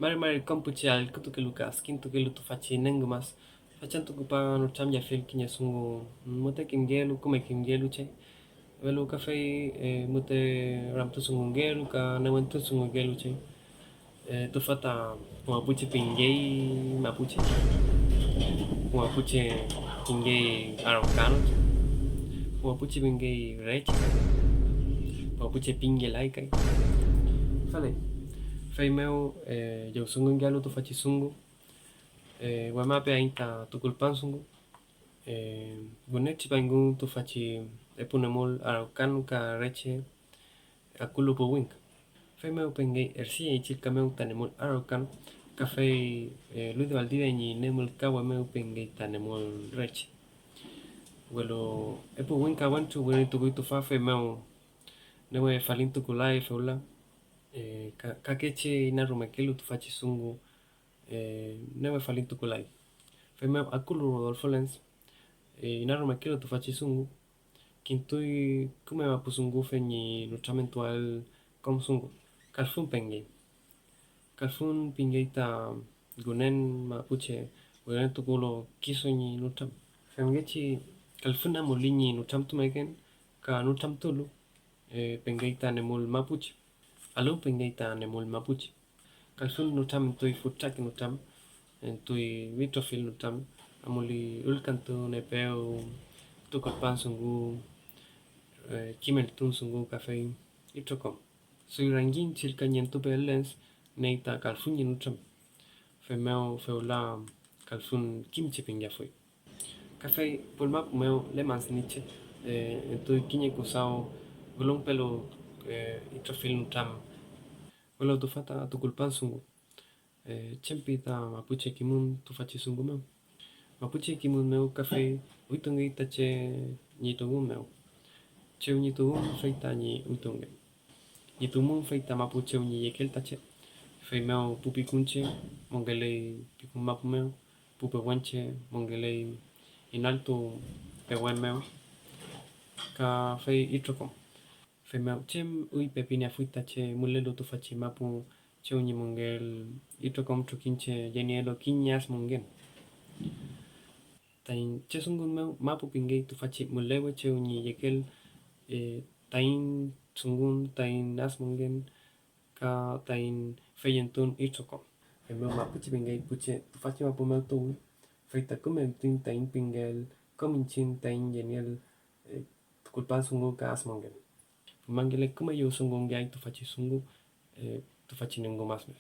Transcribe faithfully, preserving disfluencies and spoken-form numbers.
Mari mari kom pu che allkütukelu ka adkintukelu tüfachi nengümas, fachantü küpan nütramyeafiel kiñe dungu müte kimngelu, küme kimngelu che, welu ka fey, eh, müte ramtudungungelu ka newentudungungelu che. Eh, tüfa ta pu mapuche pingey mapuche, pu mapuche pingey araucano, pu mapuche pingey reche, pu mapuche pingelay kay. Fale, feymew, eh, llowdungungealu tüfachi dungu, eh, wema peaiñ ta tukulpan dungu, eh, wüne tripangu tüfachi epu nemul araucano ka reche, akulu pu wingka. Feymew pengey Ercilla ñi chillka mew ta nemul araucano, ka fey, eh, Luis de Valdivia ñi nemülkawe mew pengey ta nemul reche. Welu epu wingka wentru wirintukuy tüfa, feymew newe falintukulay fewla, eh, ka, kakeche inarumekelu tüfachi dungu, eh, newe falintukulay. Feymew akulu Rodolfo Lenz, eh, inarumekelu tüfachi dungu, kintuy küme mapu dungufe ñi nütramentuael kom dungu. Kalfün pengey. Kalfün pingey ta ngünen mapuche wirintukulu kisu ñi nütram. Femngechi, Kalfün amuley ñi nütramtumeken ka nütramtulu, eh, pengey ta nemul mapuche. Alü pengey ta nemul mapuche. Kalfün nütram entuy fütrake nütram, entuy itrofill nütram, amuley ülkantun, epew, tukulpan dungu, eh, kimeltun dungu, ka fey itrokom. Doy rangiñ chillka ñentupeel Lenz niey ta Kalfün ñi nütram. Feymew fewla Kalfün kimche pingeafuy. Ka fey pülmapu mew Lehmann Nietzsche, eh, entuy kiñe kusaw wülüngpelu, eh, itrofill nütram, welu tüfa ta tukulpan dungu. Eh, ¿chem pi ta mapuche kimün tüfachi dungu mew? Mapuche kimün mew ka fey üytungey ta che ñi tuwün mew. Chew ñi tuwün fey tañi üytungen. Ñi tuwün fey ta mapu chew ñi yekel ta che. Feymew pu pikunche mongeley pikun mapu mew, pu pewenche mongeley inaltu pewen mew, ka fey itrokom. Feymew, ¿chem üy pepinieafuy ta che mülelu tüfachi mapu chew ñi mongel itrokom trokiñche yenielu kiñe as mongen? Taiñ che dungun mew mapu pingey tüfachi mülewe chew ñi yekel, eh, taiñ dungun, taiñ as mongen, ka taiñ feyentun itrokom. Feymew mapuche pingey pu che tüfachi mapu mew tuwi, fey ta küme entuiñ taiñ pingeel kom iñchiñ taiñ yenieel, eh, tukulpan dungu ka as mongen. Femankele küme llowdungungeay tüfachi dungu, eh, tüfachi nengümas mew.